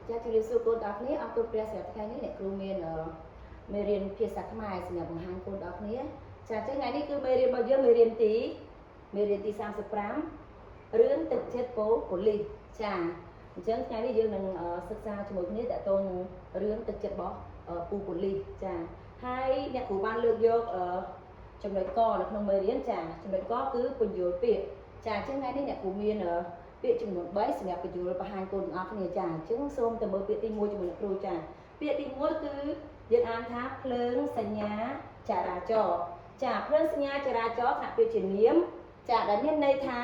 ចាជម្រាបសួរកូនទាំងអស់គ្នាអរគុណព្រះសម្រាប់ថ្ងៃនេះអ្នកគ្រូមានអឺមេរៀនភាសាខ្មែរសម្រាប់បង្ហាញកូនទាំងអស់គ្នាចាអញ្ចឹងថ្ងៃនេះគឺមេរៀនរបស់យើងមេរៀនទី35រឿងទឹកចិត្តប៉ូប៉ូលីសចាអញ្ចឹងថ្ងៃនេះយើងនឹងអឺសិក្សាជាមួយគ្នាតកតងនឹងរឿងទឹកចិត្តរបស់អឺពូប៉ូលីសចាហើយអ្នកគ្រូបានលើកយកអឺចំណុចកនៅក្នុងមេរៀនចាចំណុចកគឺពន្យល់ពាក្យចាអញ្ចឹងថ្ងៃនេះអ្នកគ្រូមានអឺ ពាក្យចំនួន3សម្រាប់ពន្យល់បង្ហាញកូនទាំងអស់គ្នាចាអញ្ចឹងសូមទៅមើលពាក្យទី1ជាមួយអ្នកគ្រូចាពាក្យទី1គឺយើងអានថាភ្លើងសញ្ញាចរាចរណ៍ចាភ្លើងសញ្ញាចរាចរណ៍ថ្នាក់ពាក្យជានាមចាដែលមានន័យថា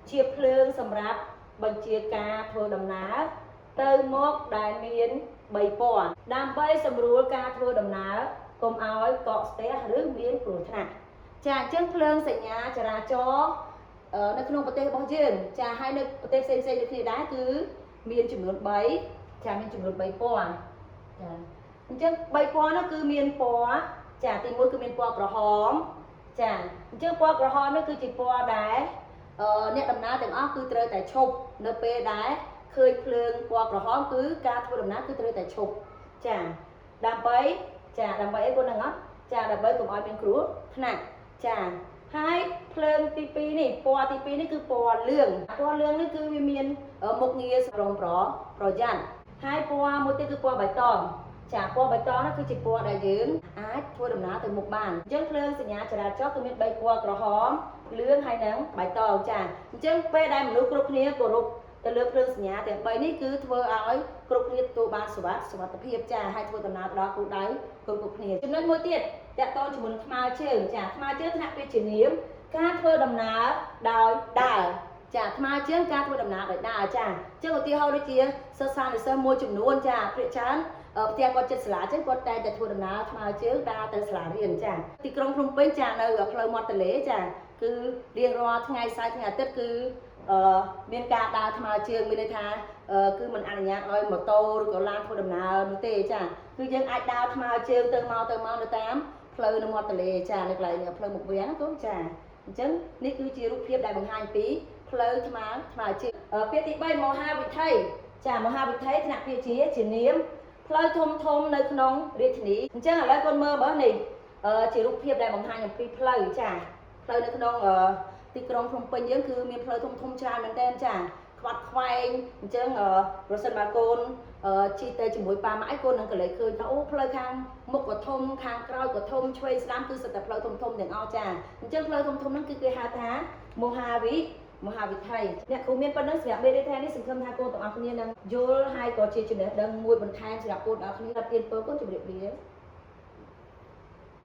ជាភ្លើងសម្រាប់បញ្ជាការធ្វើដំណើរទៅមកដែលមាន3ពណ៌ដើម្បីសម្រួលការធ្វើដំណើរកុំឲ្យកកស្ទះឬមានគ្រោះថ្នាក់ចាអញ្ចឹងភ្លើងសញ្ញាចរាចរណ៍ អឺនៅក្នុងប្រទេសរបស់យើងចាហើយនៅប្រទេសផ្សេងផ្សេងដូចគ្នាដែរគឺមានចំនួន3ចាមានចំនួន3ពណ៌ចាអញ្ចឹង3ពណ៌នោះគឺមានពណ៌ចាទី1គឺមានពណ៌ក្រហមចាអញ្ចឹងពណ៌ក្រហមនោះគឺជាពណ៌ដែលអឺអ្នកដំណើរទាំងអស់គឺត្រូវតែឈប់នៅពេលដែលឃើញភ្លើងពណ៌ក្រហមគឺការធ្វើដំណើរគឺត្រូវតែឈប់ចាដើម្បីចាដើម្បីអីគុណហ្នឹងអត់ចាដើម្បីកុំឲ្យមានគ្រោះថ្នាក់ចា ហើយភ្លើងទី2នេះពណ៌ទី2នេះគឺពណ៌លឿងពណ៌លឿងនេះគឺវាមានមុខងារប្រុងប្រប្រយ័ត្នហើយពណ៌មួយទៀតគឺពណ៌បៃតងចាពណ៌បៃតងនោះគឺជាពណ៌ដែលយើងអាចធ្វើដំណើរទៅមុខបានអញ្ចឹងភ្លើងសញ្ញាចរាចរណ៍គឺមាន3ពណ៌ក្រហមលឿងហើយនិងបៃតងចាអញ្ចឹងពេលដែលមនុស្សគ្រប់គ្នាគោរពទៅលើភ្លើងសញ្ញាទាំង3នេះគឺធ្វើឲ្យគ្រប់គ្នាទទួលបានសុវត្ថិសុវត្ថិភាពចាហើយធ្វើដំណើរទៅដល់គោលដៅគ្រប់គ្រប់គ្នាចំណុចមួយទៀត តកតងជាមួយនឹងថ្មើរជើងចាថ្មើរជើងថ្នាក់ពាក្យជានាមការធ្វើដំណើរដោយដើរចាថ្មើរជើងការធ្វើដំណើរដោយដើរចាអញ្ចឹងឧទាហរណ៍ដូចជាសិស្សានុសិស្សមួយចំនួនចាភាគច្រើនផ្ទះគាត់ចិត្តសាលាអញ្ចឹងគាត់តែងតែធ្វើដំណើរថ្មើរជើងដើរទៅសាលារៀនចាទីក្រុងភ្នំពេញចានៅផ្លូវមាត់ទន្លេចាគឺរៀងរាល់ថ្ងៃសៅរ៍ថ្ងៃអាទិត្យគឺអឺមានការដើរថ្មើរជើងមានន័យថាគឺមិនអនុញ្ញាតឲ្យម៉ូតូឬក៏ឡានធ្វើដំណើរនោះទេចាគឺយើងអាចដើរថ្មើរជើងទៅមកទៅមកនៅតាម ផ្លូវនៅមាត់ទន្លេចានៅកន្លែងផ្លូវមុខវាំងណាកូនចាអញ្ចឹងនេះគឺជារូបភាពដែលបង្ហាញពីផ្លូវថ្មើរថ្មើរជើងពាក្យទី3មហាវិថីចាមហាវិថីថ្នាក់ពាក្យជាជានាមផ្លូវធំធំនៅក្នុងរាជធានីអញ្ចឹងឥឡូវកូនមើលមើលនេះជារូបភាពដែលបង្ហាញអំពីផ្លូវចាផ្លូវនៅក្នុងទីក្រុងភ្នំពេញយើងគឺមានផ្លូវធំធំច្រើនមែនទែនចាខ្វាត់ខ្វែងអញ្ចឹងប្រសិនបើកូនជិះទៅជាមួយប៉ាម៉ាក់ឯងកូននឹងក៏លេចឃើញថាអូផ្លូវខាងមុខក៏ធំខាងក្រោយក៏ធំឆ្វេងស្ដាំគឺសុទ្ធតែផ្លូវធំធំទាំងអស់ចាអញ្ចឹងផ្លូវធំធំហ្នឹងគឺគេហៅថាមហាវិមហាវិថីអ្នកគ្រូមានប៉ុណ្ណឹងសម្រាប់មេរៀនថ្ងៃនេះសង្ឃឹមថាកូនទាំងអស់គ្នានឹងយល់ហើយក៏ជាចំណេះដឹងមួយបន្ថែមសម្រាប់កូនទាំងអស់គ្នាដល់ទៀនពរកូនជម្រាបលា។